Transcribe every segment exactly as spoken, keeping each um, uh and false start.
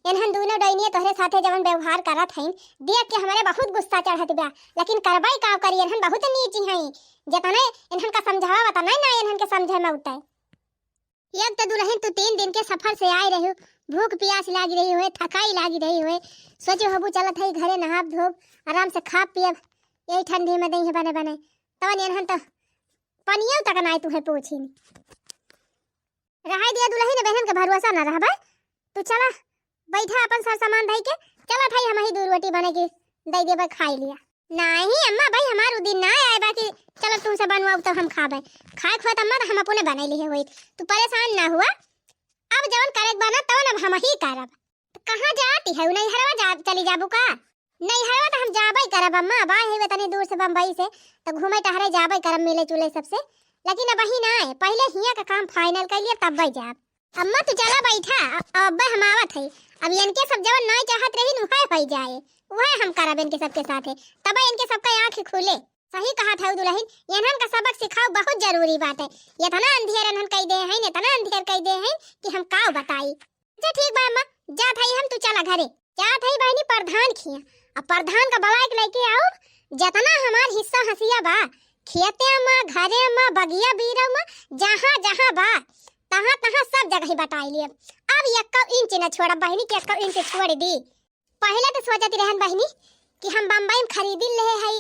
एनहन दूनो डैनिये तोहरे साथे जवन व्यवहार करत हईं, देख के हमरे बहुत गुस्सा चढ़त बा, लेकिन करबै का करी, एनहन बहुत नीची हईं। जतने एनहन का समझावा, वतने ना एनहन के समझे में उतै। एक त दुलहिन तू तीन दिन के सफर से आए रही हो, भूख पियास लागी रही होए, थकाई लागी रही होए, सोचे होबू चलत हई घरे नहाब धोब, आराम से खाब पियब, यही ठंडी में दई है बने बने। तवन एनहन त पनियो तक नाय तुहे पूछिन। रहाई दिया दुलहिन, अब एनहन के भरोसा ना रहबे। तू चला बैठा अपन सर सामान धई के, चलत हई हमही दू रोटी बने के दई देबे खाई लिया। नाहीं अम्मा, भाई हमार उ दिन ना आए बा कि चलो तुमसे बनवाओ तो हम खाबे। खाए खुआ त अम्मा त हम अपने बनैली है होई। तू परेशान ना हुआ, अब जवन करे के बा ना तवन अब हमही करब। त कहाँ जाती है? नैहरवा जा, चली जाबू का? नैहरवा त हम जाबे करब अम्मा, बा है तनी दूर से बम्बई से, त घूमे टहरे जाबे करब, मिले जुले सबसे। लेकिन अबही ना है, पहिले हियाँ का काम final कर लिया तब्बे जाब। अम्मा तू चला बैठा, अ-, अब्बे हम आवत है। अब इनके सब जवन नाय चाहत रही उहे होई जाए, उहे हम करब इनके सबके साथे, तबे इनके सबका आँख खुले। सही कहत है दुलहिन, इनहन का सबक सिखाओ बहुत जरूरी बात है। इतना अंधियर इनहन कई दे हैं, इतना अंधियर कई दे हैं कि हम काव बताई। अच्छा ठीक बा अम्मा, जात हई हम, तू चला घरे। जात हई बहिनी प्रधान खिया, अब प्रधान का बलाय के लेके आओ, जतना हमार हिस्सा हसिया बा, खेते मा, घरे मा, बगिया बीरा मा, जहाँ जहाँ बा, तहाँ तहाँ सब जगह ही बटाई लिए। अब एक्को इंच न छोड़ब बहिनी, कि एक्को इंच छोड़ दी। पहिले त सोचत रहन बहिनी कि हम बम्बई में खरीदी ले हई,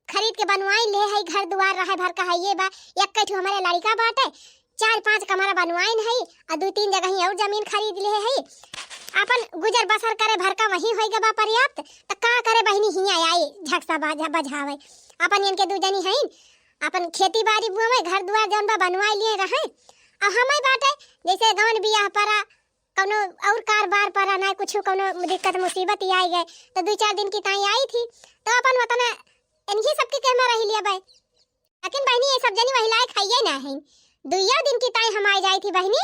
खरीद के बनवाई ले हई, घर दुआर रहे भर का हइये बा, एक्के ठो हमरे लड़िका बाटे, चार पाँच कमरा बनवाइन हई, आ दू तीन जगह ही और जमीन खरीद ले हई, अपन गुजर बसर करे भर का वही होई गबा पर्याप्त, त का करे बहिनी हियाँ आई झकसा बाजा बजावे, अपन इनके दू जनी हईन, अपन खेती बाड़ी बुआवे, घर दुआर जौन बा बनवाई लिए रहे, अब हमें बाटे जैसे गवन बियाह परा, कौनो और कारबार परा ना, कुछ कौनो दिक्कत मुसीबत ही आई गए, तो दू चार दिन की ताई आई थी, तो अपन वतना इनही सबके कहमा रही लिया बाय। लेकिन बहिनी, ये सब जनी वही लायक हइये ना है। दुइया दिन की ताई हम आई जाई थी बहिनी,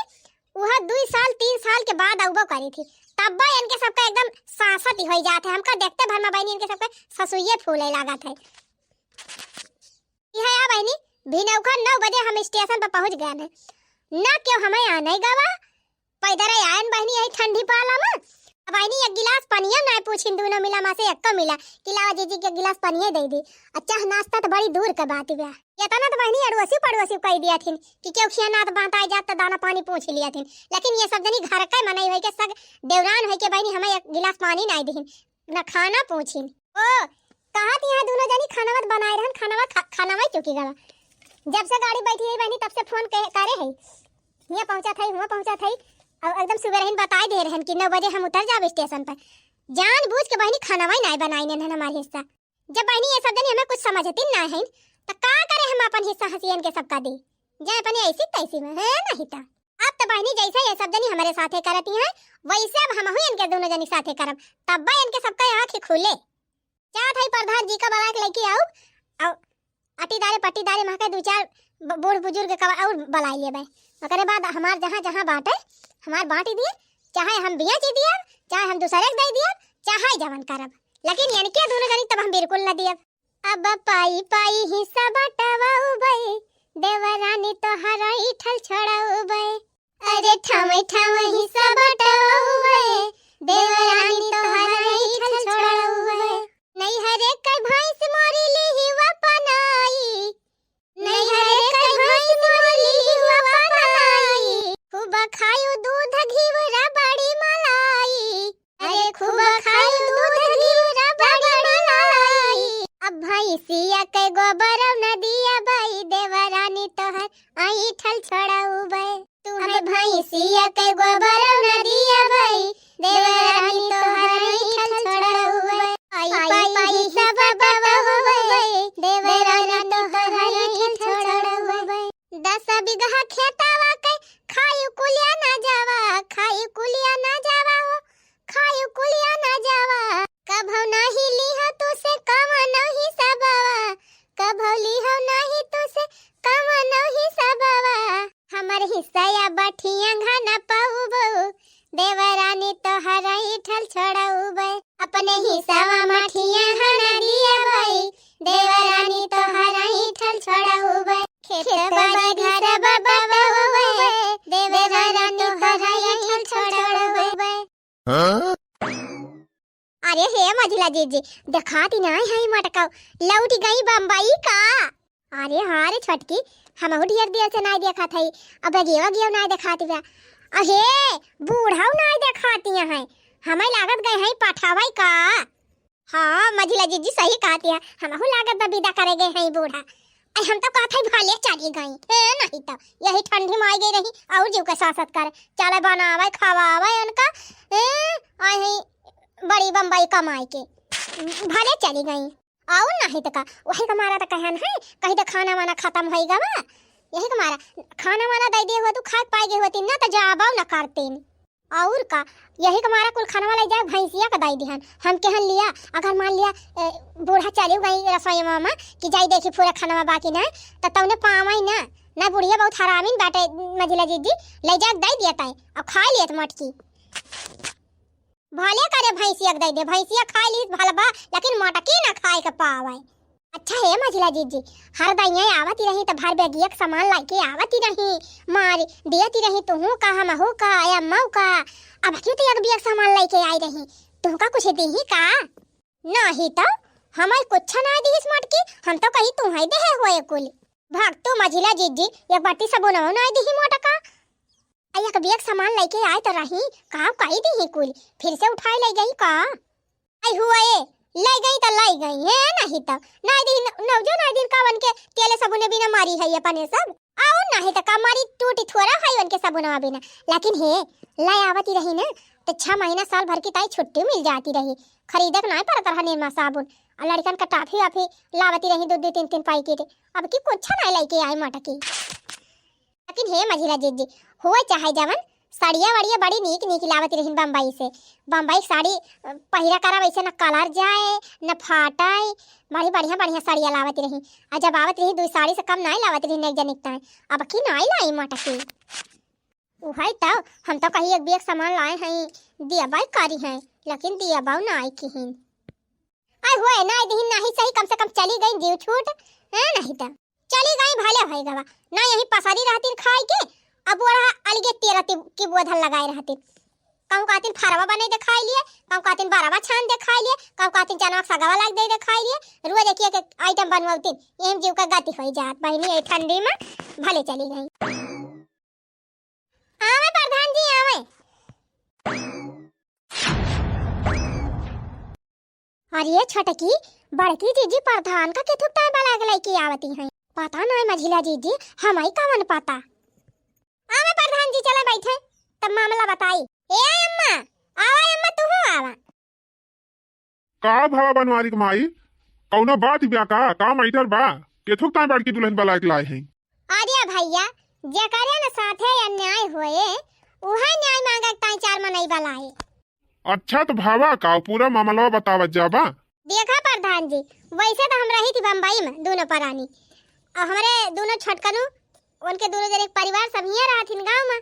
वह दुई साल, तीन साल के बाद अउबो करी थी, तब इनके सबका एकदम सासत ही होई जात है। हमका देखते भर में बहिनी, इनके सबके ससुइये फूले लागत है। यह आ बहिनी, भिनौखा नौ बजे हम स्टेशन पर पहुँच गए हैं, ना क्यों हमें आने गवा, पैदल आयन बहिनी यही ठंडी पाला में। अब बहिनी एक गिलास पनियो नाय पूछिन, दूनो मिला मा से एक्को मिला कि लावा जीजी के गिलास पनिये दे दी। आ चाह नाश्ता त बड़ी दूर के बात बा। इतना त बहिनी अड़ोसी पड़ोसी कह दिया थिन कि क्यों खिया नात बाँट आए जात त दाना पानी पूछ लिया थिन। लेकिन ये सब जनी घर के मनई होई के, सग देवरान होई के बहिनी हमें एक गिलास पानी नाय दिहिन, ना खाना पूछिन। ओ, कहा थी यहाँ दूनो जनी खाना मत बनाए रहन, खाना मत खा-, खाना मत चुकी गवा। जब से गाड़ी बैठी है बहिनी तब से फोन के, करे है, हियाँ पहुँचा था, हुआँ पहुँचा था, और एकदम सुबह रहन बताए दे रहन कि नौ बजे हम उतर जाब स्टेशन पर। जानबूझ के बहिनी खाना वही नाय बनाई ने हमारे हिस्सा। जब बहिनी ये सब जनी हमें कुछ समझती ना है, तो का करे हम अपन हिस्सा हसियन के सबका दी, जाए अपने ऐसी तैसी में, है नहीं तो। अब तो बहिनी जैसे ये सब जनी हमारे साथे करती हैं, वैसे अब हमहू इनके दूनो जनी साथे करब, तब इनके सबका आँख ही खुले। जात हई प्रधान जी का बलाय के लेके आउब, अउ अटीदारे पट्टीदारे महके दू चार ब-, बूढ़ बुजुर्ग का और बलाय लेबै। ओकरे बाद हमार जहाँ जहाँ बाँटे, हमार बाँट दिए, चाहे हम बेच दिए, चाहे हम दूसरे के दे दिए, चाहे जवन करब, लेकिन इनके दूनो जनी तब हम बिल्कुल न दिए। अब पाई पाई हिस्सा बटवाउबै, देवरानी तोहर ऐठल छोड़ाउबै। अरे ठामे ठामे हिस्सा बटवाउबै, देवरानी तोहर ऐठल छोड़ाउबै। नैहरे के भैंस मोरी लिही वपनाई, नैहरे के भैंस मोरी लिही वपनाई। खूब खायु दूध घीव रबड़ी मलाई, अरे खूब खायु दूध घीव रबड़ी मलाई। अब भैंसिया के गोबर न दियाबै, देवरानी तोहर ऐठल छोड़ाउबै। तू है भैंसिया के गोबर न दियाबै, देवरानी तोहर ऐठल छोड़ाउबै। पाई पाई सब बटवाउबै, देवरानी तोहर ऐठल छोड़ाउबै। दस बीघा खेतावा के खायु कुलिया ना जावा, खायु कुलिया ना जावा हो, खायु कुलिया ना जावा। कभौ नाही लिहो तुसे कवनो हिसबवा, कभौ लिहो नाही तुसे कवनो हिसबवा। हमर हिस्सा या बठिया घना पउबो, देवरानी तोहर ऐठल छोड़उबै। अपने हिस्सावा मठिया घना दियाबै, देवरानी तोहर ऐठल छोड़उबै। खेत बारी घर बटउबै, देवरानी तोहर ऐठल छोड़उबै। अरे हे मझिला जीजी, देखाती नाहीं है मटकऊ, लौटि गई बम्बई का? अरे हाँ रे छोटकी, हमहू ढेर देर से नाहीं देखत हई, अब गेवा गेव नाहीं देखाती बा। अहे, बूढ़ऊ नाहीं देखाती हैं, हमें लागत गए हैं पठावई का। हाँ मझिला जीजी सही कहती है, हमहू लागत बा विदा करे गए हैं बूढ़ा। अरे हम तो कहत हई भले चली गई, ए नहीं तो यही ठंडी में आई गई रही और जीव के सासत करे, चले बनावे खवावे उनका, ए आई बड़ी बम्बई कमाई के, भले चली गई। और नहीं तो का, वही का मारा तो कहन है, कहीं तो खाना वाना खत्म होई गवा, यही का मारा खाना वाना दे दिए हुआ तू खाए पाए गए होती ना तो जाबो न करतीन। और का, यही का मारा कुल खानवा ले जाए भैंसिया का दे दिहन। हम कहन लिया, अगर मान लिया ए, बूढ़ा चली गई रसोई मामा कि जाई देखी पूरा खानवा बाकी ना, तो तौने पावे ना, ना बुढ़िया बहुत हरामिन बाटे मझिला जीजी, ले जाके दे दिया तय और खा लियत मटकी। भले करे भैंसिया के दे दे, भैंसिया खाए ली भलबा, लेकिन मटकी ना खाए के पावे। अच्छा हे मझिला जीजी, हर दइया आवती रही त भर बैगिया के सामान लाइके आवती रही, मारी दियती रही, तुहू का हमहू का या अम्मऊ का। अब क्यों तो एक बैग सामान लाइके आई रही, तुहका कुछ दीही का? नहीं तो हमार कुछ ना दीहिस मटकी, हम तो कही तुहई देहे होए कुल। भग तू मझिला जीजी, एक बाटी सबुनवा ना दीही मोटका। आ एक बैग सामान लइके आए त रही, का कही दीही कुल, फिर से उठाए ले गई का? आई हुआ ए, ले गई त ले गई, है नहीं त। नाई दिन, नौजो नाई दिन कावन के तेले सबुने बिना मारी है अपने सब। और नहीं त का मारी टूटी थोड़ा है उनके सबुनवा बिना। लेकिन हे, ले आवती रही ना, त छह महीना साल भर की ताई छुट्टी मिल जाती रही। खरीदे के नाई पड़त रहा निरमा साबुन। और लड़कन का टाफी वाफी लावती रही दो दो तीन तीन पैकेट। अब की कुछ नाई लइके आई मटकी। लेकिन हे मझिला जीजी, हुए चाहे जवन, साड़िया वाड़िया बड़ी नीक नीक लावत रहिन बम्बई से। बम्बई के साड़ी, अ, पहिरा करा वैसे न कलर जाए, न फाटे, बड़ी बढ़िया बढ़िया साड़िया लावत रही। आ जब आवत रही, दुई साड़ी से कम नाई लावत रही, एक जनिक ताई। अब की नाई लाई मटकी। उहई तो, हम तो कही एक बैग सामान लाए हैं, दिया बाई करी हैं, लेकिन दिया बाऊ नाई किहिन। आई हुए, नाई दिहिन, नाही सही, कम से कम चली गई जीव छूट, है नहीं तो। चली गई भले होई गवा, ना यही पसारी रहतीन खाई के, अब वो रहा अलगे तेरा ति-, की बोधल लगाए रहतीन। कहूँ कहतीन फरवा बने दे खाई लिए, कहूँ कहतीन बरवा छान दे खाई लिए, कहूँ कहतीन चनवा के सगवा लाग दे दे खाई लिए, रोज एक एक आइटम बनवातीन, यही जीव का गति होई जात बहिनी, ये ठंडी में भले चली गई। आवे प्रधान जी, आवे। अरे छोटकी, बड़की जीजी प्रधान का केथुक ताई बलाय के लइके आवती हैं। पता नाई मझिला जीजी, हमई कवन पता। आवे प्रधान जी, चला बैठे, तब मामला बताई। ए अम्मा, आवा अम्मा, तुहू आवा। का भवा बनवारी के माई, कौनो बात बा का? का मैटर बा? केथुक ताई बड़की दुल्हन बलाय के लाए हैं? अरे भैया, जेकरे न साथे अन्याय होए, उहे न्याय मांगे के ताई चार मनई बलाए। अच्छा तो भवा का पूरा मामला बतावत जाबा। देखा प्रधान जी, वैसे तो हम रही थी बम्बई में दोनों परानी, और हमरे दोनों छोटकनू, उनके दोनों जने के परिवार सब हियाँ रहथिन गाँव में।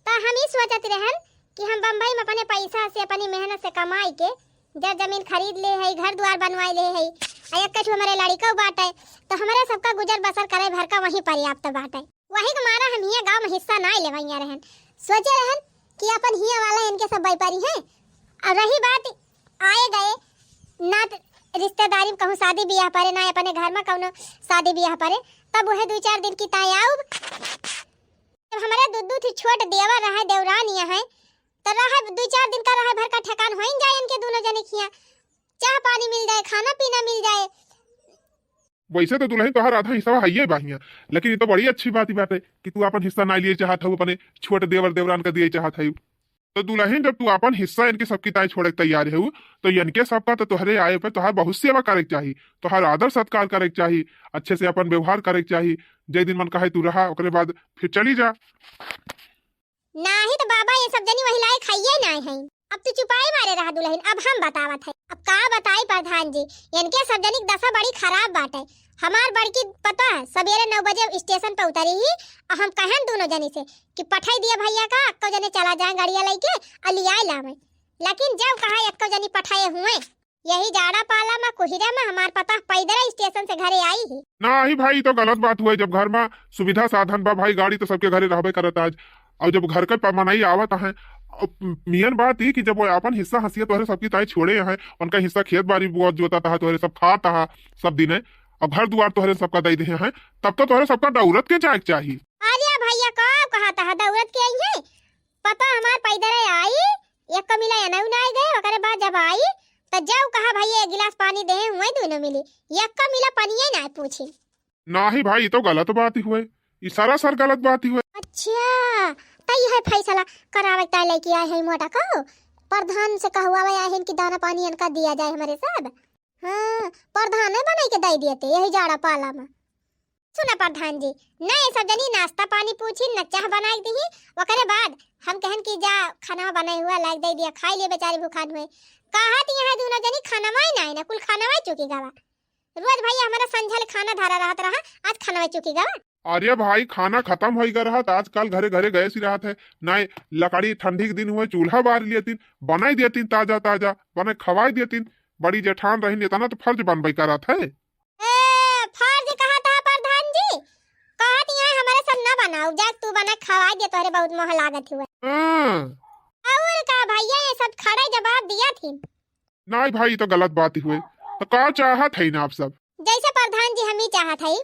तो हम ई सोचत रहन कि हम बम्बई में अपने पैसा से, अपनी मेहनत से कमाई के जर जमीन खरीद ले है, घर दुआर बनवाए ले है, आ एक ठो हमरे लड़िकौ बाटे, तो हमरे सबका गुजर बसर करे भर का वहीं पर्याप्त बाटे। वही के मारा हम हियाँ गाँव में हिस्सा नाई लेवैया रहन। सोचे रहन कि अपन हियाँ वाला इनके सब व्यापारी हैं। और रही बात आए गए नात रिश्तेदारी में कहूँ शादी बियाह परे, ना अपने घर में कौनो शादी बियाह परे, तब वह दो चार दिन की ताई आउब। जब हमारे दू दू थी छोट देवर रहे, देवरान यहाँ है, तो रहे दो चार दिन का रहे भर का ठेकान होइन जाए इनके दोनों जने खिया, चाह पानी मिल जाए, खाना पीना मिल जाए। वैसे तो दुल्हन तोहार आधा हिस्सा हइये बा हियां, लेकिन ये तो बड़ी अच्छी बात बाटे कि तू अपन हिस्सा ना लिए चाहत हऊ, अपने छोट देवर देवरान का दिए चाहत हऊ। तो दुल्हन, जब तू अपन हिस्सा इनके सबकी ताई छोड़े के तैयार हऊ, तो इनके सबका तो तोहरे आए पे तोहार बहुत सेवा करे के चाही, तोहार आदर सत्कार करे के चाही, अच्छे से अपन व्यवहार करे के चाही। जे दिन मन कहे तू रहा, ओकरे बाद फिर चली जा। नाही तो बाबा, ये सब जनी वही लायक हइये नाय हैं। अब तू चुपाई मारे रहा दुल्हन, अब हम बतावत है। अब का बताई प्रधान जी, इनके सब जनी के दशा बड़ी खराब बाटे। हमार बड़की पता है, सवेरे नौ बजे स्टेशन पे उतरी ही, और हम कहन दोनों जनी से कि पठाई दिया भैया का, अक्को जने चला जाए गाड़िया लेके, और लियाए लावे। लेकिन जब कहा अक्को जनी पठाए हुए, यही जाड़ा पाला में, कुहिरा में हमार पता पैदल स्टेशन से घरे आई ही। नाही भाई, ई तो गलत बात हुए। जब घर में सुविधा साधन बा भाई, गाड़ी तो सबके घरे रहबे करत आज, और जब घर के प-, मनई आवत हैं, अब मियन बात ई कि जब वो आपन हिस्सा हंसिया तोहरे सबकी ताई छोड़े हैं, उनका हिस्सा खेत बारी बोअत जोतत है, तोहरे सब खात है सब दिने, और घर दुआर तोहरे सबका दे दे हैं, तब तो तोहरे सबका दौड़त के जाए के चाही। अरे भैया, का कहत है, दौड़त के आई है? पता हमार पैदल आई, एक मिला एनहु नाई गए, ओकरे बाद जब आई, त जब कहा, "भैया, एक गिलास पानी दे, हुए दोनों मिली।" एक मिला पानिये नाई पूछी। नाही भाई, ई तो गलत बात ही हुए, ई सरासर गलत बात ही हुए। अच्छा, त यह फैसला करावे ताई लेके आए हैं मोटा को, प्रधान से कहवावे आए हैं कि दाना पानी इनका दिया जाए हमारे सब। हाँ, प्रधान ने बनाई के दे दिए थे यही जाड़ा पाला में। सुना प्रधान जी, न ये सब जनी नाश्ता पानी पूछी, न चाह बनाई दी, ओकरे बाद हम कहन कि जा खाना बनाए हुआ लाग दे दिया, खाई लिए बेचारी भूखान हुए। कहत यहाँ दोनों जनी खाना ही नाई ना, कुल खाना ही चुकी गवा। रोज भैया हमारा संझल खाना धरा रहत रहा, आज खाना चुकी गवा। अरे भाई, खाना खत्म होई गए रहत, आजकल घरे घरे गैस ही रहत है, नाई लकड़ी ठंडी के दिन हुए चूल्हा बार लेतिन, बनाई देतिन ताजा ताजा, बने खवाई देतिन, बड़ी जेठान रहिन, इतना तो फर्ज बनबे करत है। ए, फर्ज कहत है प्रधान जी, कहत यहाँ हमारे सब ना बनाओ, जा तू बना खवाई दे, तोहरे बहुत मोह लागत हुए। हाँ। और का भैया, ये सब खड़े जवाब दिया थी। नाई भाई, ई तो गलत बात ही हुए। तो का चाहत है ना आप सब? जैसे प्रधान जी, हम ही चाहत है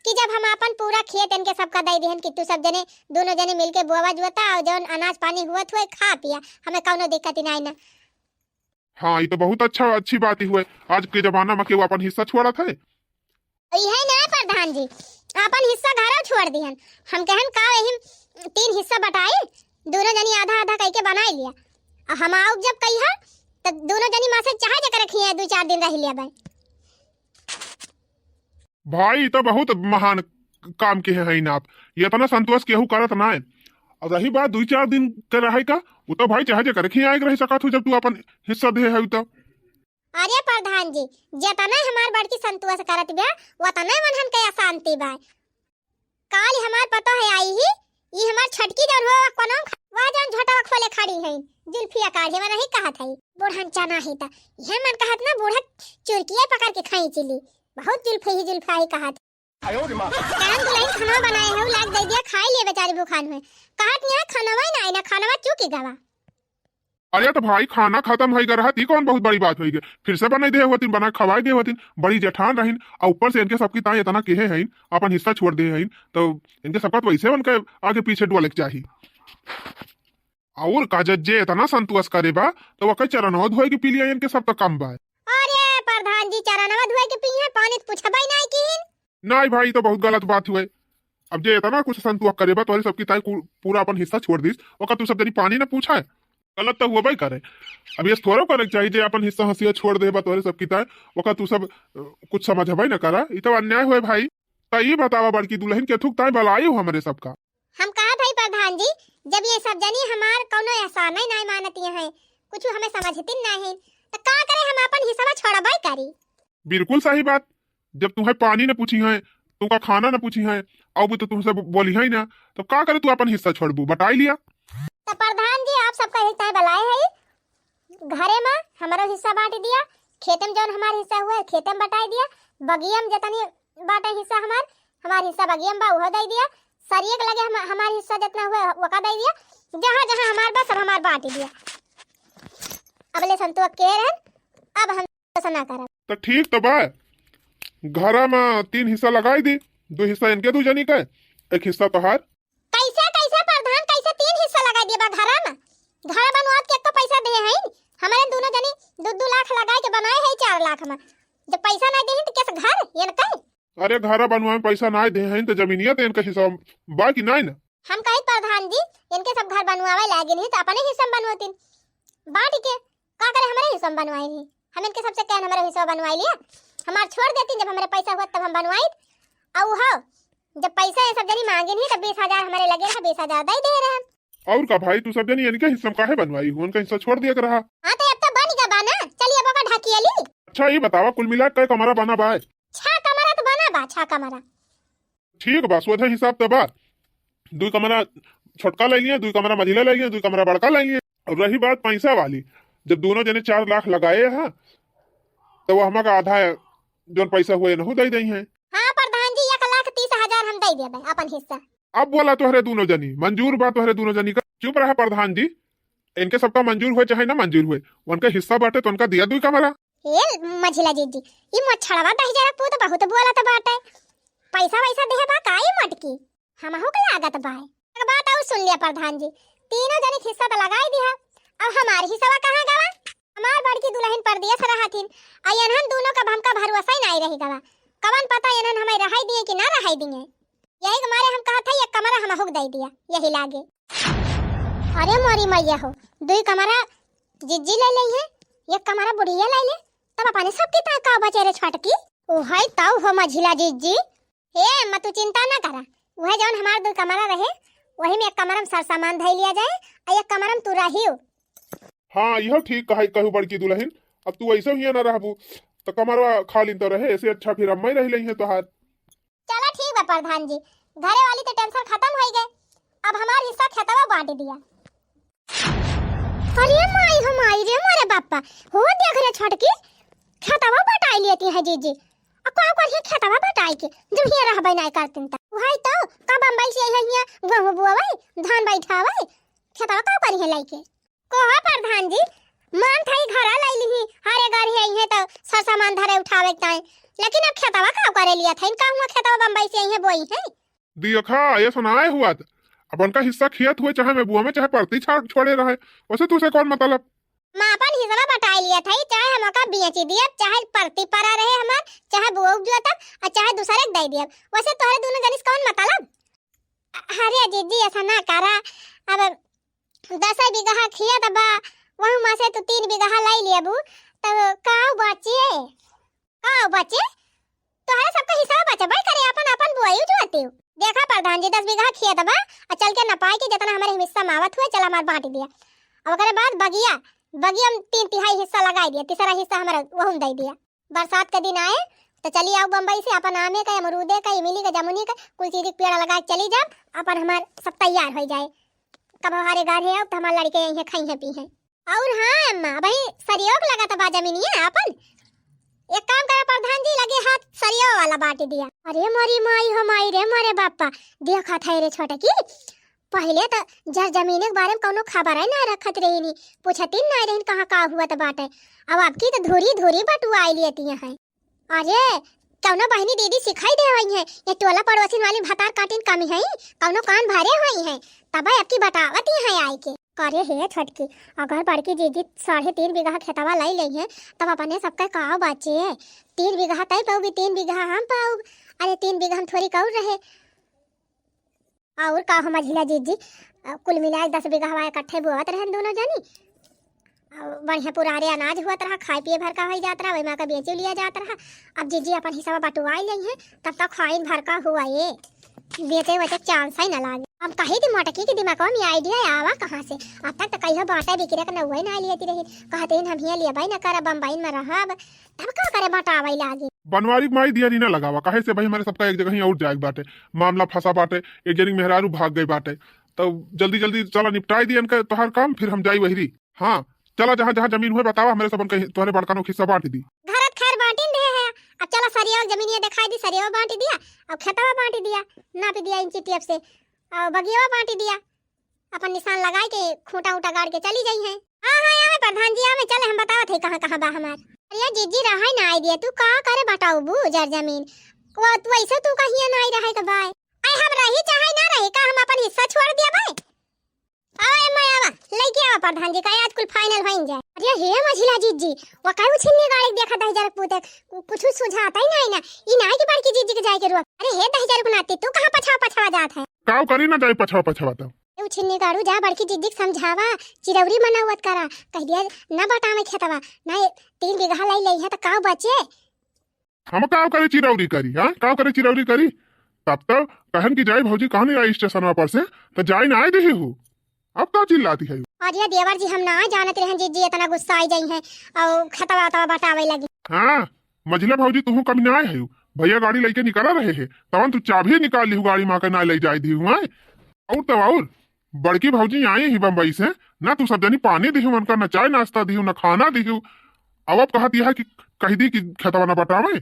कि जब हम अपन पूरा खेत इनके सबका दे दिहन कि तू सब जने, दोनों जने मिलके बोवा जुआता और जौन अनाज पानी हुआ हुए खा पिया, हमें कौनो दिक्कत ही नाई ना। हाँ, ई तो बहुत अच्छा, अच्छी बात ही हुए। आज के जमाना में केहू अपन हिस्सा छोड़त है? इहे ना प्रधान जी, अपन हिस्सा घरों छोड़ दिहन। हम कहन का यही तीन हिस्सा बटाई, दोनों जनी आधा आधा कइके बनाई लिया। आ हम आउब जब कहिया, त दोनों जनी माँ से चाहे जेकर खिया दो चार दिन रह लिया भाई। भाई, ई तो बहुत महान काम के हैं आप। ये इतना संतोष केहू करत ना है। और रही बात दो चार दिन के रहे का, वो तो भाई चाहे जेकर खिया आए के रह सकत हो, जब तू अपन हिस्सा दे है तो। अरे प्रधान जी, जेतने हमार बड़की संतोष करत बिया, ओतने मनहन के अशांति बा। काल हमार पतोह आई ही, ई हमार छटकी जौन हो, कोनो ख-, वह जौन झोटवा खोले खड़ी है, जुल्फिया काढ़े में नहीं कहत है। बुढ़न चना ही त, ये मन कहत ना बूढ़ा चुरकिया पकड़ के खाई चिली, बहुत जुल्फे ही जुल्फा ही कहत। कान दुलहिन खाना बनाए हो, लाग दे दिया, खाई लिए बेचारी भूखान हुए। कहत यहाँ खानवा ही ना, ना खानवा चुकी गवा। अरे तो भाई, खाना खत्म होई गा रहत, ई कौन बहुत बड़ी बात होई गे? फिर से बनाई दे होतिन, बना खवाई दे होतिन, बड़ी जेठान रहिन, और ऊपर से इनके सबकी ताई इतना केहे हईन, अपन हिस्सा छोड़ दे हईन, तो इनके सबका तो वैसे उनके आगे पीछे डोले के चाही। और का, जे इतना संतोष करे बा, तो ओकर चरणवा धोए के पी लिया, इनके सब तो कम बा। अरे प्रधान जी, चरणवा धोए के पी है, पानी तो पूछबे नहीं कीन। नहीं भाई, ई तो बहुत गलत बात हुए। अब जे इतना कुछ संतोष करे बा, तोहरे सबकी ताई कु-, पूरा अपन हिस्सा छोड़ दिस, ओकर तू सब जनी पानी न पूछा है, गलत तो हुआ करे। अब ये थोड़ा करे के चाहिए, जे अपन हिस्सा हंसिया छोड़ दे बा तोहरे सबकी ताई, ओकर तू सब, अ, कुछ समझबे न करा, ई तो अन्याय हुए भाई। तो ई बतावा बड़की दुलहिन, केथुक ताई बलाई हो हमरे सबका? हम कहा भाई प्रधान जी, जब ये सब जनी हमार कौनो एहसान ही नहीं मानती हैं, कुछ हमें समझती नहीं, तो का करे हम अपन हिस्सा छोड़बे करी? बिल्कुल सही बात। जब तुम्हें पानी न पूछी है, तुमका खाना न पूछी है, अब तो तुमसे बो-, बोली है ना, तो का करे तू अपन हिस्सा छोड़बू, बटाई लिया। तो प्रधान जी, आप सबका हिस्सा बलाए है, घरे में हमारा हिस्सा बांट दिया, खेते में जौन हमारा हिस्सा हुआ है, खेते में बटाई दिया, बगिया में जितनी बाटे हिस्सा हमार, हमार हिस्सा बगिया में बा, उहो दे दिया, सरिये के लगे हम, हमार हिस्सा जितना हुआ, ओका दे दिया, जहाँ जहाँ हमार बा, सब हमार बांट दिया। अबले संतोष के रहन, अब हम ऐसा ना करब। तो ठीक तो बा, घरा में तीन हिस्सा लगाई दी, दो हिस्सा इनके दो जनी के, एक हिस्सा तोहार। कैसे, कैसे प्रधान, कैसे तीन हिस्सा लगाई दिए बा घरा में? घर बनवात के तो पैसा दे हैं, हमारे दोनों जनी दो दो लाख लगाए के बनाए हैं चार लाख में। जब पैसा नहीं दे हैं तो कैसे घर, ये न कहे? अरे, घर बनवाए में पैसा नहीं दे हैं तो जमीनिया तो इनका हिस्सा बा कि नहीं ना? हम कही प्रधान जी, इनके सब घर बनवावे लागिन ही तो अपने हिस्सा में बनवातीन, बांट के। का करे हमरे हिस्सा में बनवाई रही? हम इनके सबसे कहन हमरे हिस्सा बनवाई लिया। हमार छोड़ देती, जब हमरे पैसा हुआ तब हम बनवाई। अउ हो, जब पैसा ये सब जनी मांगे नहीं, तब बीस हजार हमरे लगे रहा, बीस हजार दे दे रहे हम। और का भाई, तू सब जनी इनके हिस्सा में काहे बनवाई हो? उनका हिस्सा छोड़ दिया के रहा। हाँ, तो अब तो बन गया बा ना, चलिए अब ओका ढकिया ली। अच्छा, ये बतावा, कुल मिला के कमरा बना बा? छह कमरा तो बना बा, छह कमरा। ठीक बा, सोझा हिसाब त बा। दुई कमरा छोटका ले लिए, दुई कमरा मझिला ले लिए, दुई कमरा बड़का ले लिए। अब रही बात पैसा वाली, जब दोनों जने चार लाख लगाए हैं, तो वो हमारा आधा है, जौन पैसा हुए नहु दे दई हैं। हाँ प्रधान जी, एक लाख तीस हजार हम दे देबे अपन हिस्सा। अब बोला तोहरे दूनो जनी, मंजूर बा तोहरे दूनो जनी का? चुप रहा प्रधान जी, इनके सबका मंजूर हुए चाहे ना मंजूर हुए, उनका हिस्सा बाटे तो उनका दिया दुई कमरा। ए मझिला जीजी, ई मोछड़वा दहिजरा पूत बहुत बोलत बाटे। पैसा वैसा देहे बा का ई मोटकी? हमहू के लागत बा। एक बात और सुन लिया प्रधान जी, तीनों जने के हिस्सा तो लगाई दिया, अब हमार हिस्सा कहाँ गवा? हमार बड़की दुल्हन परदेस रहथिन, आ इन्हन दूनो का हमका भरोसा ही नाई रही गवा। कवन पता इन्हन हमें रहाई दिए कि ना रहाई दिए। यही के मारे हम कहत है, एक कमरा हमहू के दे दिया, यही लागे। अरे मोरी मैया हो, दुई कमरा जिज्जी ले लई है, एक कमरा बुढ़िया ले ले, तब अपने सबके ता का बचे रे छोटकी? ओ है ताऊ हो मझिला जिज्जी। हे अम्मा, तू चिंता ना करा, वह जौन हमार दुई कमरा रहे, वही में एक कमरा में सर सामान धई लिया जाए, और एक कमरा में तू रहियो। हाँ, यह ठीक कहा कहू बड़की दुल्हन, अब तू ऐसे ही ना रहबू, तो कमरवा खाली तो रहे, ऐसे अच्छा फिर अम्मा ही रह लई है तोहार। चला ठीक बा प्रधान जी, घरे वाली तो टेंशन खत्म होई गए, अब हमार हिस्सा खेतवा बांट दिया। अरे माई हो माई रे मोरे बापा, हो देख रे छोटकी, खेतवा बटाई लेती है जीजी। अब का करिए खेतवा बटाई के, जब हियाँ रहबे नाई करतीन त। वही तो, का बम्बई से आई है हियाँ गेहूँ बुआवे, धान बैठावे, खेतवा का करिए लाई के? कोहा प्रधान जी, मान था ई घरा लाई लिही, हरे घर ही आई है तो सर सामान धरे उठावे के ताई, लेकिन अब खेतवा का करे लिया था, इनका हुआ खेतवा बम्बई से आई है बोई है। देखा, ये सुनाए हुआ त। अब उनका हिस्सा खेत हुए, चाहे में बुआ में, चाहे परती छाड़ छोड़े रहे, वैसे तुझसे कौन मतलब? मैं अपन हिस्सा बटाई लिया था, चाहे हम ओका बेची दिया, चाहे परती परा रहे हमार, चाहे बुआ उपजुआ तब, और चाहे दूसरे के दे दिया। वैसे तोहरे दोनों जनिस कौन मतलब? अरे जीजी, ऐसा ना करा, अब दस बीघा खेत बा, वहू में से तू तीन बीघा लाई लेबू, तब का बचे? का बचे? तोहरे सबके हिस्सा बचबे करे, अपन अपन बुआई जोतियो। देखा प्रधान जी, दस बीघा खेत बा, आ चल के नपाई के जितना हमारे हिस्सा में आवत हुए, चला हमार बांट दिया। अब ओकरे बाद बगिया, बगिया में तीन तिहाई हिस्सा लगाई दिया, तीसरा हिस्सा हमारा वहू में दे दिया। बरसात के दिन आए तो चली आओ बम्बई से, अपन आमे का, अमरूदे का, इमली का, जामुनी का, कुल चीज के पेड़ लगा के चली जाब, अपन हमार सब तैयार हो जाए। कब हमारे घर है आओ तो हमार लड़के यहीं खाई हैं पी हैं। और हाँ अम्मा, भाई सरियो के लगा तो बा जमीनिया अपन। एक काम करा प्रधान जी, लगे हाथ सरियो वाला बांट दिया। अरे मोरी माई हो माई रे मोरे बापा, देखा था रे छोटकी, पहिले त जर जमीन के बारे में कौनो खबर ही ना रखत रहिनी, पूछतिन ना रहिन कहाँ का हुआ त बाटे। अब आपकी तो धूरी धूरी बटुआई लेती हैं। अरे कौनो बहिनी दीदी सिखाई दे हुई है, ये टोला पड़ोसिन वाली भतार काटिन कमी है, कौनो कान भरे हुई है, तब आपकी बटावती है आई के। करे हे छोटकी, अगर बड़की जीजी साढ़े तीन बीघा खेतवा लाई ले है, तब अपने सबका का बचे? तीन बीघा तय पाऊगी, तीन बीघा हम पाऊब। अरे तीन बीघा हम थोड़ी कौर रहे, और का हो मझिला जीजी, अ, कुल मिलाए दस बीघा हवा इकट्ठे बोवत रहन दोनों जनी। अ, बढ़िया पुरारे अनाज हुआ तरह, खाए पिए भर का होई जात रहा, वही में का बेचे लिया जात रहा। अब जीजी अपन हिस्सा बटुआई लेई है, तब तक खाइन भर का हुआ ये। बेचे वचे चांस ही ना लागे। हम कही थी मोटकी के दिमाग में आइडिया आवा कहाँ से, अब तक तो कहियो बांटे बिक्री के नौवे ना लेती रही, कहते हैं हम हियाँ लेबे ना करब, बम्बई में रहब, तब का करे बटावे लागी। बनवारी के माई दिया नी ना लगावा, काहे से भाई हमारे सबका एक जगह ही और जाए के बाटे, मामला फंसा बाटे, एक जनी मेहरारू भाग गई बाटे, तो जल्दी जल्दी चला निपटाई दिया इनका तोहार काम, फिर हम जाई वहरी। हाँ, चला जहाँ जहाँ जमीन हुए बतावा, हमारे सबन का तोहरे बड़का नोक हिस्सा बांट दी। घर त खैर बांटिन दे है, अब चला सरिया जमीनिया दिखाई दी, सरिया बांट दिया, अब खेतवा बांट दिया, नाप दिया इंची टेप से, और बगिया बांट दिया। अपन निशान लगाए के खूंटा ऊंटा गाड़ के चली जाई हैं। हाँ, हाँ, आवे प्रधान जी, आवे, चले, हम बतावत है कहाँ, कहाँ बा हमार। अरे जीजी, रहे ना आई दिया, तू का करे बटाऊ बू जर जमीन? वो तू ऐसे तू कहिया ना आई रहे के बाय। अरे हम रही चाहे ना रही, का हम अपन हिस्सा छोड़ दिया बाय? आवा अम्मा, आवा, लेके आवा प्रधान जी का, आज कुल फाइनल होइन जाए। अरे हे मझिला जीजी, वो काहे उछिन्नी गाड़ी के देखा दही जरक पूते, कु-, कुछ सुझाता ही नहीं ना। ई ना है कि बड़की जीजी के जाए के रुआ। अरे हे दही जरक नाती, तू कहाँ पछावा पछावा जात है? काव करी ना जाई पछवा पछवा तब। ए उछिन्नी गाड़ू, जा बड़की जिज्जी के समझावा, चिरौरी मनावत करा, कह दिया ना बटावे खेतवा, ना ये तीन बीघा लाई लई है त काव बचे। हम काव करे चिरौरी करी, हाँ? काव करे चिरौरी करी? तब तो कहन की जाई भौजी कहन आई स्टेशनवा पर से, तो जाई ना आए देही हूँ। अब का चिल्लाती है? अरे देवर जी, हम ना जानत रहन जिज्जी इतना गुस्सा आई जाई है और खेतवा तवा बटावे लगी। हाँ, मझिला भौजी, तुहू कमी ना आए है। भैया गाड़ी लेके निकला रहे है, तवन तू चाबी निकाल लिहू गाड़ी मा के ना ले जाए दिहू, आए। और तब और, बड़की भौजी आई ही बम्बई से, ना तू सब जनी पानी दिहू उनका, ना चाय नाश्ता दिहू, ना खाना दिहू। अब, अब कहत यह है कि कह दी कि खेतवा ना बटावे।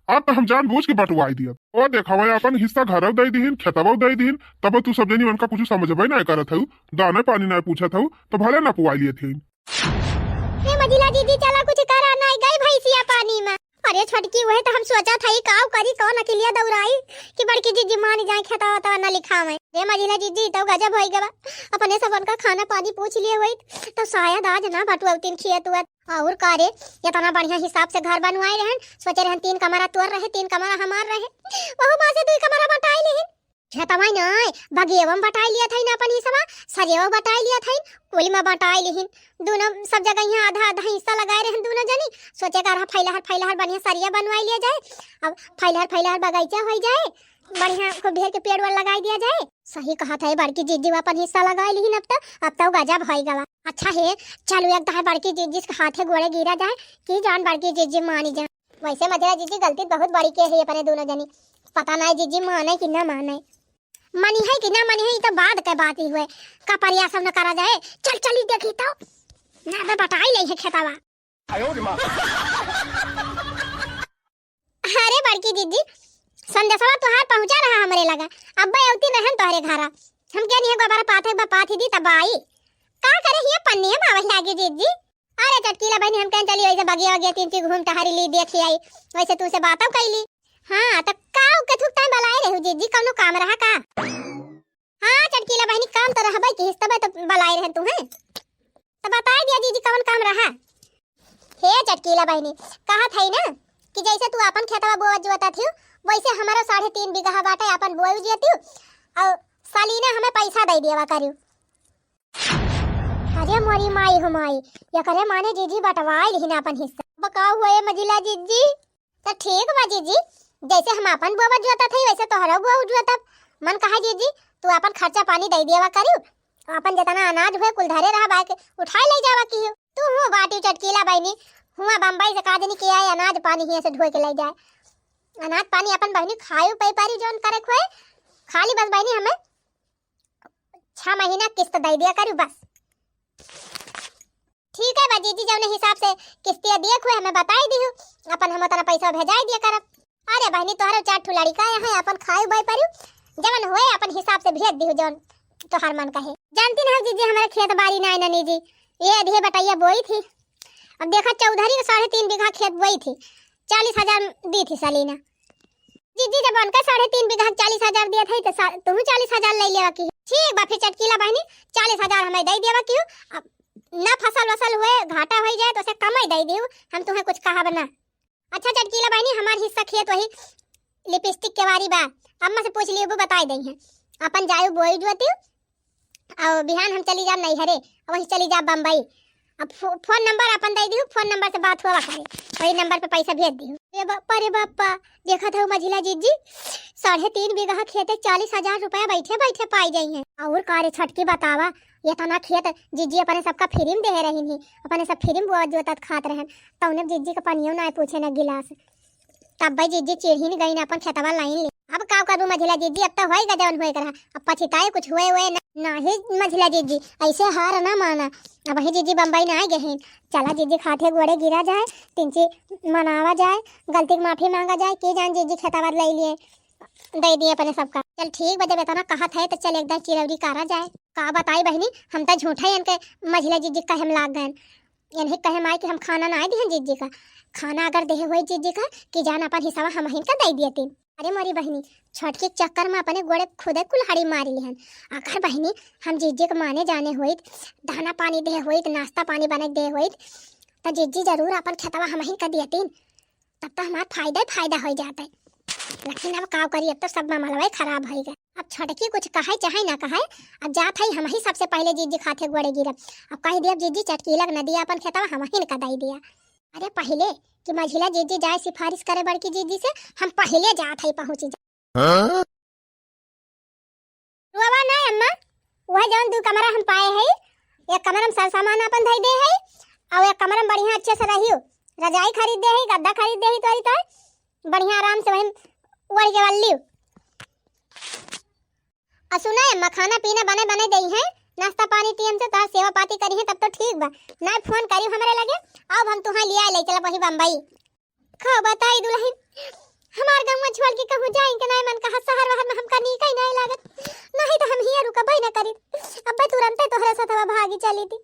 अब तो हम जानबूझ के बंटवाई दिया। ओ देखा, वही अपन हिस्सा घरव दे दिहिन, खेतवव दे दिहिन, तब तू सब जनी उनका कुछ समझबे नहीं करत हऊ, दाने पानी नहीं पूछत हऊ, तो भले ना पुआई लिए थे। ए मझिला जीजी, चला कुछ करा, नहीं गई भैंसिया पानी में। अरे छोटकी, वही तो हम सोचा था, ई काव करी, कौन अकेलिया दौड़ाई कि बड़की जीजी मान जाए, खेतवा तो ना लिखावे। रे मझिला जीजी, तो गजब होई गवा, अपने सब उनका खाना पानी पूछ लिए होई, तो शायद आज ना बटुआवतीन खेत उत। और का रे, इतना बढ़िया हिसाब से घर बनवाए रहन, सोचे रहन तीन कमरा तोर रहे, तीन कमरा हमार रहे, वहू में से दुई कमरा बटाई लेहिन। खेतवा नाय, बगियवा में बटाई लिया था ना अपन हिस्सा, सरियवा बटाई लिया था, कुल में बटाई लिहिन। दोनों सब जगह यहाँ आधा आधा हिस्सा लगाए रहन दोनों जनी। सोचे का रहा फैलहर फैलहर बढ़िया सरिया बनवाई लिया जाए, अब फैलहर फैलहर बगीचा हो जाए, बढ़िया खूब ढेर के पेड़ वेड़ लगाई दिया जाए। सही कहा था बड़की जीजी, अपन हिस्सा लगाए लिहिन। अब तो, अब तो गजब होई गवा। अच्छा हे, चलो एक दाए बड़की जीजी के हाथे गोड़े गिरा जाए कि जान बड़की जीजी मानी जाए। वैसे मझिला जीजी गलती बहुत बड़ी के है अपने दोनों जनी, पता नहीं जीजी माने कि ना माने। मनी है कि ना मनी है, ई तो बाद के बात ही हुए। कपरिया सब न करा जाए। चल, चली देखी तो। ना बे बटाई ले है खेतवा। अरे बड़की जीजी, संदेशवा तोहार पहुँचा रहा हमरे लगा। अब्बे अवती रहन तोहरे घरा। हम क्या नहीं गोबर पाथे बपात ही दी तब आई। का करे हिया पन्नी हम आवत लागे जीजी। अरे चटकीला बहनी, हम कहें चली वैसे बगिया वगिया तीन चीज घूम टहरी ली, देखी आई, वैसे तुमसे बातों कैली। हाँ, तो का के थुक ताई बलाए रहू जीजी, कौनो काम रहा का? हाँ चटकीला बहनी, काम तो रहबे की, तबे तो बलाए रहे तू हैं। तो बताए दिया जीजी कौन काम रहा। हे चटकीला बहनी, कहा था ना कि जैसे तू अपन खेतवा बोवत जुआता थी, वैसे हमारा साढ़े तीन बीघा बाटे, अपन बोए जुआती और सालीना हमें पैसा दे दिया करू। अरे मोरी माई हो माई, एकरे माने जीजी बंटवाई लिहिन आपन हिस्सा। बताओ हुए मझिला जीजी। त ठीक बा जीजी, जैसे हम आपन बोवा जोतत हई, वैसे तोहरो बोवा जोतब। मन कहा जीजी, तू आपन खर्चा पानी दे दियावा करियो, आपन जितना अनाज हुए कुल धरे रहा बाय के उठाए ले जावा कियो। तू हूँ बाटी चटकीला बहनी, हुआ बम्बई से का जनी के आए अनाज पानी हियाँ से ढोए के ले जाए। अनाज पानी आपन बहनी खाए पे पारी जौन करे खोए, खाली बस बहनी हमें छह महीना किस्त दे दिया करू बस। ठीक है बा जीजी, जौने हिसाब से किस्तिया दिए हुए हमें बताई दिहु, अपन हम उतना पैसा भेजाई दिया करब। अरे बहनी, तोहरे चार ठो लड़का है, अपन खाए बाय परियो, जवन हुए अपन हिसाब से भेज दिहु, जौन तोहार मन कहे। जानती ना जीजी, हमारे खेत बाड़ी ना है ननी जी, ये अधिये बटैया बोई थी। अब देखा, चौधरी के साढ़े तीन बीघा खेत बोई थी, चालीस हजार दी थी सलीना। जीजी, जब उनका साढ़े तीन बीघा चालीस हजार दिया था, तो सा-, तुहू चालीस हजार ले लेवा की। ठीक बा, फिर चटकीला बहनी, चालीस हजार हमें दे देवा की। अब ना फसल वसल हुए, घाटा हो जाए, तो उसे कम ही दे दियो, हम तुम्हें कुछ कहब ना। अच्छा चटकीला बहनी, हमार हिस्सा खेत वही लिपस्टिक के वारी बा, अम्मा से पूछ लियो, वो बताई दई हैं। अपन जायु बोई जुआती, और बिहान हम चली जाब नैहरे, और वहीं चली जाब बम्बई। अब फो-, फोन नंबर अपन दे दिहु, फोन नंबर से बात हुआ करे, वही नंबर पे पैसा भेज दिहु। रे बापा, रे बापा, देखा था मझिला जीजी, साढ़े तीन बीघा खेते चालीस हजार रुपया बैठे बैठे पाई जाई हैं। और का रे छटकी बतावा, इतना खेत जीजी अपने सबका फ्री में दे रही थी, अपने सब फ्री में बोआ जोतत खात रहन, तौने जीजी के पनियो ना पूछे न गिलास। तब भाई जीजी चिढ़िन गईन, अपन खेतवा लाइन ले। अब का करबू मझिला जीजी, अब तो होई गा जवन होए के रहा, अब पछिताए कुछ हुए हुए ना। नाही मझिला जीजी, ऐसे हार ना माना। अब वही जीजी बम्बई ना आए गए हैं, चला जीजी खाथे गोड़े गिरा जाए, तिनची मनावा जाए, गलती के माफी मांगा जाए, के जान जीजी खेतवा ले लिए, दे दिए अपने सबका। चल ठीक बा, जब इतना कहत है तो चल एक दाई चिरौरी कारा जाए। का बताई बहनी, हम तो झूठा ही इनके मझिला जीजी कहे में लाग गए। इन्हें कहे माई कि हम खाना ना दिहन जीजी का, खाना अगर देहे होई जीजी का कि जान अपन हिस्सा हम हिन का दे दिए तीन। अरे मोरी बहनी, छोटकी के चक्कर में अपने गोड़े खुदे कुल्हाड़ी मारी लिहन। अगर बहनी हम जीजी के माने जाने होइत, दाना पानी देहे होइत, नाश्ता पानी बने के देहे होइत, तो जीजी जरूर अपन खेतवा हम हिन का दिए तीन। तब तो हमार फायदा ही फायदा हो जाता है। लेकिन अब का करी, अब तो सब मामला खराब हो गए। अब छोटकी कुछ कहे चाहे ना कहे, अब जात है हम ही सबसे पहले जीजी खाथे गोड़े गिरब। अब कह दिया जीजी चटकीला के नदिया अपन खेतवा हम ही का दे दिया। अरे पहले कि मझिला जीजी जाए सिफारिश करे बड़की जीजी से, हम पहले जात है पहुँची जा। हाँ? रुआवा ना अम्मा, वह जौन दू कमरा हम पाए है, एक कमरा में सब सामान अपन धई दे है, और एक कमरा में बढ़िया अच्छे से रहियो, रजाई खरीद दे है, गद्दा खरीद दे है, तोरी तो बढ़िया आराम से वही ओढ़ के वल्लियो। और सुना अम्मा, खाना पीना बने बने दे है, नाश्ता पानी टीम से तोहार सेवा पाती करी है, तब तो ठीक बा, ना फोन करी हमरे लगे, अब हम तुहाँ लिया ले चला वही बम्बई। का बताई दुल्हन, हमार गौवा छोड़ के कहूँ जाए के नाई मन कहा, शहर वहर में हमका नीक ही नाई लागत, नहीं तो हम हियाँ रुकबे न करी। अब्बे तुरंते तोहरे सथवा भागी चली थी।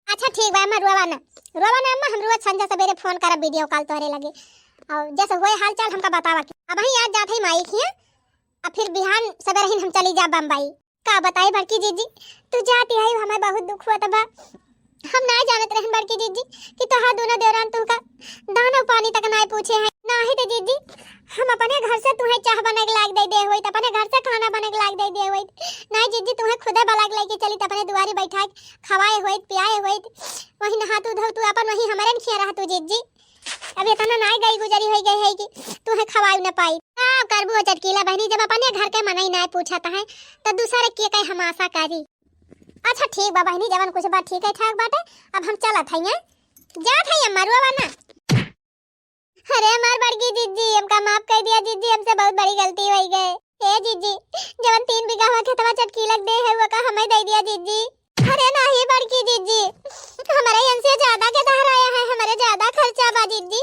अच्छा ठीक बा अम्मा, रोवा ना, रोवा ना अम्मा, हम रोज संझा सबेरे फोन करब video call तोहरे लगे। और जैसे होए हाल चाल हमका बतावा के। अबहीं आज जात है माई खिया, अब फिर बिहान सबेरे ही हम चली जा बम्बई। का बताई बड़की जीजी, तू जाती है हमें बहुत दुख होत बा। हम नाई जानत रहन बड़की जीजी कि तोहार दोनों देवरान तुमका दाना पानी तक नाई पूछे हैं। नाही तो जीजी, हम अपने घर से तुम्हें चाह बने के लाग दे दे होइत, अपने घर से खाना बने के लाग दे दे होइत। नाही जीजी, तुम्हें खुदे बलाक लेके चली त अपने दुआरी बैठा के खवाए होइत, पियाए होइत। वही नहा तू धो तू अपन वही हमारे खिया रहा तू जीजी। अब इतना नाई गई गुजरी होई गई है कि तुम्हें खवाई न पाई। का करबू हो चटकीला बहनी, जब अपने घर के मनई नाई पूछत है तो दूसरे के कहे हम आशा करी। अच्छा ठीक बा बहनी, जवन कुछ बा ठीक है ठाक बाटे। अब हम चलत हई, जात हई अम्मा, रोवा ना। अरे हमार बड़की जीजी, हमका माफ कर दिया जीजी, हमसे बहुत बड़ी गलती होई गए। ए जीजी, जवन तीन बीघा हुआ खेतवा चटकीलक दे है, वो का हमें दे दिया जीजी। अरे नाही बड़की जीजी, हमारे इनसे ज्यादा के दहराया है, हमारे ज्यादा खर्चा बा जीजी।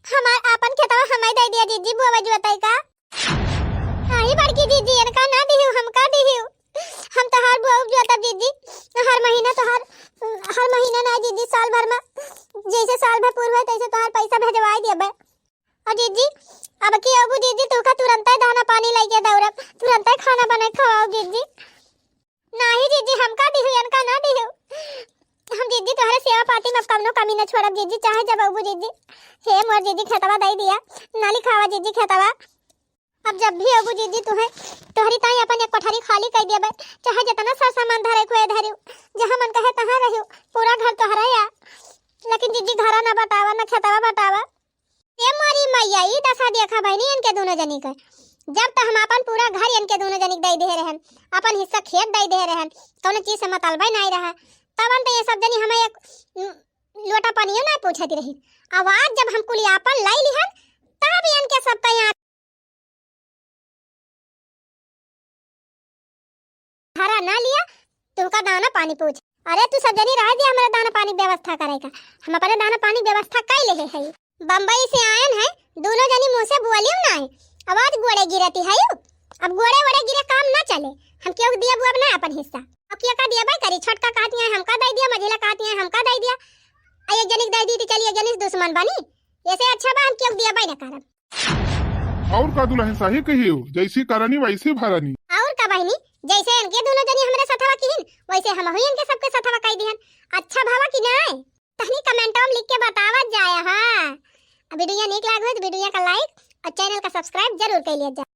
हमार आपन खेतवा हमें दे दिया जीजी, बोवे जुआताई का। नाही बड़की जीजी, इनका ना दिहू, हमका दिहू। हम तोहार बोअब जोतब जीजी, हर महीना तोहार, हर महीना ना जीजी, साल भर में, जैसे साल भर पूर होए तैसे तोहार पैसा भेजवाई देबे। और जीजी, अब की अबू जीजी, तोका तुरंते दाना पानी लेके दौड़ब, तुरंते खाना बना के खवाओ जीजी। नाही जीजी, हमका दिहू, इनका ना दिहू। हम जीजी तोहरे सेवा पाती में कवनो कमी न छोड़ब जीजी, चाहे जब अबू जीजी। हे मोर जीजी, खेतवा दे दिया, ना लिखावा जीजी खेतवा। अब जब भी अबू जीजी तुहे, तोहरी ताई अपन एक कोठरी खाली कर देबे, चाहे जितना सर सामान धरे के होए धरियो, जहाँ मन कहे तहाँ रहियो, पूरा घर तोहरे या। लेकिन जीजी घरा ना बटावा, ना खेतवा बटावा। ए मोरी मैया, ई दशा देखा बहनी इनके दोनों जनी के। जब तो हम अपन पूरा घर इनके दोनों जनी के दे दे रहन, अपन हिस्सा खेत दे दे रहन, कौनो चीज से मतलबे नहीं रहा, तबन तो ये सब जनी हमें एक, उम, लोटा पानियो नहीं पूछती रही। अब आज जब हम कुल आपन लाई लिहन, तब इनके सब कहीं हरा ना लिया, तुमका दाना पानी पूछ। अरे तू सब जनी रह दिया, हमारा दाना पानी व्यवस्था करे का, हम अपने दाना पानी व्यवस्था कर ले है। बम्बई से आयन है, दोनों जनी मुँह से बोलियो ना है, आवाज गोड़े गिरती है यू। अब गोड़े वोड़े गिरे काम ना चले, हम क्यों दिया बुआ ना अपन हिस्सा। अब क्या का दिया भाई करी, छोटका कहती है हमका दे दिया, मझिला कहती है हमका दे दिया। आ एक जनी के दे दी तो चलिए एक जनी से दुश्मन बनी, ऐसे अच्छा बा हम क्यों दिया भाई ना करब। और का दुल्हन सही कहियो, जैसी करनी वैसी भरनी। और का बहनी, जैसे इनके दोनों जनी हमरे सथवा किहिन, वैसे हमहू इनके सबके सथवा कह दिहन। अच्छा भावा कि नाय? तहनी comment में लिख के बतावत जाया, हाँ। Video नीक लाग हो तो video का like और channel का subscribe जरूर कर लिया जा।